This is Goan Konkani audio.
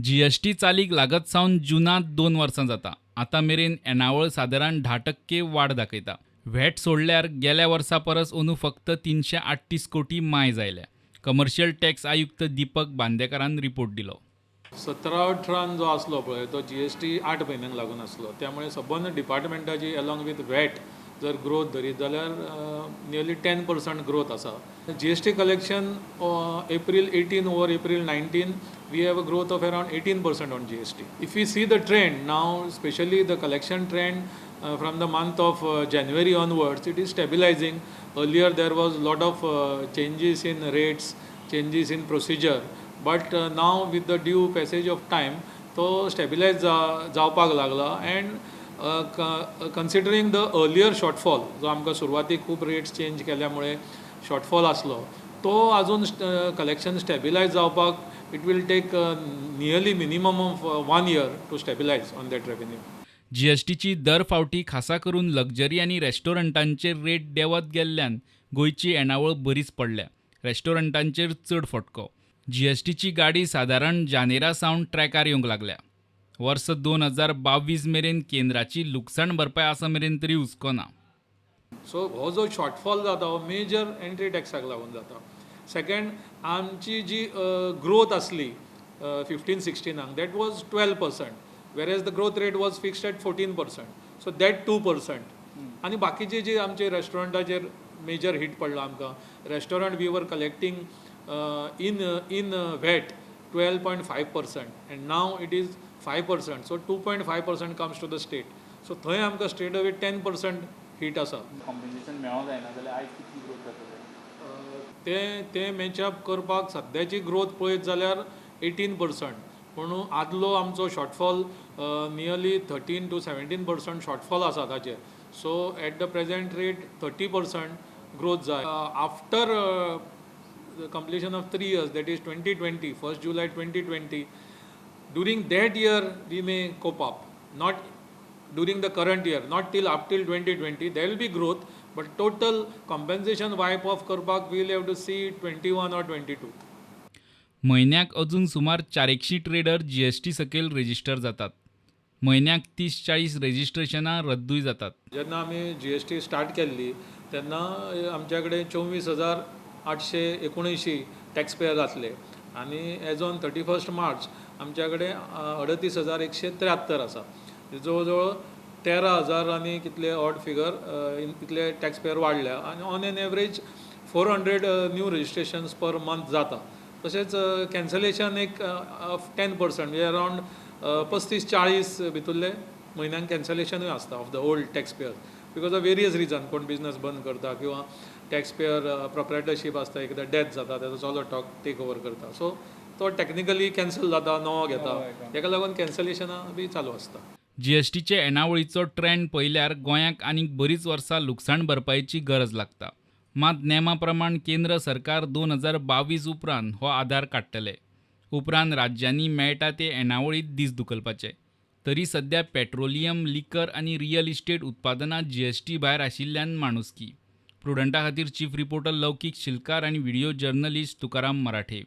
जीएसटी चालीक लागत सावन जुनांत 2 वर्सां जाता. आतां मेरेन येणावळ सादारण 10% वाड दाखयता. व्हॅट सोडल्यार गेल्या वर्सा परस अंदू फक्त 338 कोटी मायज आयल्या. कमर्शियल टॅक्स आयुक्त दीपक बांदेकारान रिपोर्ट दिलो. 17-18 जो आसलो पळय, तो जीएसटी 8 म्हयन्यांक लागून आसलो. त्यामुळे सबंद डिपार्टमेंटाची अलॉंग विथ व्हॅट जर ग्रोथ धरीत जाल्यार नियरली 10% ग्रोथ आसा. GST collection, April 18 over April 19, we have a growth of around 18% on GST. If you see the trend now, specially the collection trend from the month of January onwards, it is stabilizing. Earlier there was lot of changes in rates, changes in procedure, but now with the due passage of time तो स्टेबिलायज जावपाक लागला. And considering the earlier shortfall, जो आमकां सुरवातीक खूब रेट्स चेंज केल्या मुळे शॉर्टफॉल आसलो, तो अजून कलेक्शन स्टेबिलायज जावपाक it will take nearly minimum of one year to stabilize on that revenue. जीएसटीची दर फावटी खासा करून लक्झरी आनी रेस्टॉरंटांचेर रेट देंवत गेल्ल्यान गोंयची येणावळ बरीच पडल्या. रेस्टॉरंटांचेर चड फटको. जीएसटीची गाडी सादारण जानेरा सावन ट्रॅकार येवंक लागल्या. वर्स 2022 मेरेन केंद्राची लुकसाण भरपाय आसा मेरेन तरी हुस्को ना. सो हो जो शॉर्टफॉल जाता, हो मेजर एंट्री टॅक्साक लागून जाता. सेकंड, आमची जी ग्रोथ आसली 15-16नाक, that was 12%, whereas the growth rate was fixed at 14%, so that 2%. आनी बाकीचे जे आमचे रेस्टॉरंटाचेर मेजर हीट पडला आमकां. Restaurant, we were collecting in VAT 12.5% and now it is 5%, so 2.5% comes to the state. So थंय आमकां straight away 10% hit आसा. कॉम्पेन्सेशन मेळोंक जायना जाल्यार आयज कितली ग्रोथ जातली? तें तें मॅचअप करपाक सद्याची ग्रोथ पळयत जाल्यार 18%, पूण आदलो आमचो shortfall nearly 13 to 17% shortfall आसा ताचेर. So at the present rate 30% growth जाय after completion of 3 years, that is 2020, 1st July 2020. During that year we may cope up, not during the current year, not till up till 2020. There will be growth, but total compensation wipe off करपाक we will have to see 21 or 22. म्हयन्याक अजून सुमार चारेकशी ट्रेडर जीएसटी सकयल रेजिस्टर जातात. म्हयन्याक 30-40 रेजिस्ट्रेशनां रद्दूय जातात. जेन्ना आमी जीएसटी स्टार्ट केल्ली तेन्ना आमच्या कडेन 24,879 टॅक्स पेयर आसले आनी as on 31st March आमच्या कडेन 38,173 आसा. जवळ जवळ 13,000 आनी कितले ऑड फिगर, इतले टॅक्स पेयर वाडल्या आनी on an average 400 new registrations per month जाता. तशेंच कॅन्सलेशन एक 10%, म्हणजे अरावंड 35-40 भितुल्ले म्हयन्याक कॅन्सलेशनूय आसता of the old tax payer because of various reason. कोण बिजनस बंद करता किंवा टॅक्स पेयर प्रोप्रायटरशीप आसता, एकदां डेथ जाता, ताजो चलो टॉक टेक ओवर करता, सो तो टॅक्निकली कॅन्सल जाता, नवो घेता. ताका लागून कॅन्सलेशनां बी चालू आसता. जीएसटीचे येणावळीचो ट्रेंड पळयल्यार गोंयाक आनीक बरीच वर्सां लुकसाण भरपायेची गरज लागता. मात नेमा प्रमाण केंद्र सरकार 2022 उपरांत हो आदार काडटले. उपरांत राज्यांनी मेळटा ते येणावळींत दीस धुकलपाचे. तरी सध्या पेट्रोलियम, लिकर आनी रियल इस्टेट उत्पादनां जीएसटी भायर आशिल्ल्यान माणुसकी. प्रुडंटा खातीर चीफ रिपोर्टर लौकीक शिलकार आनी व्हिडिओ जर्नलिस्ट तुकाराम मराठे.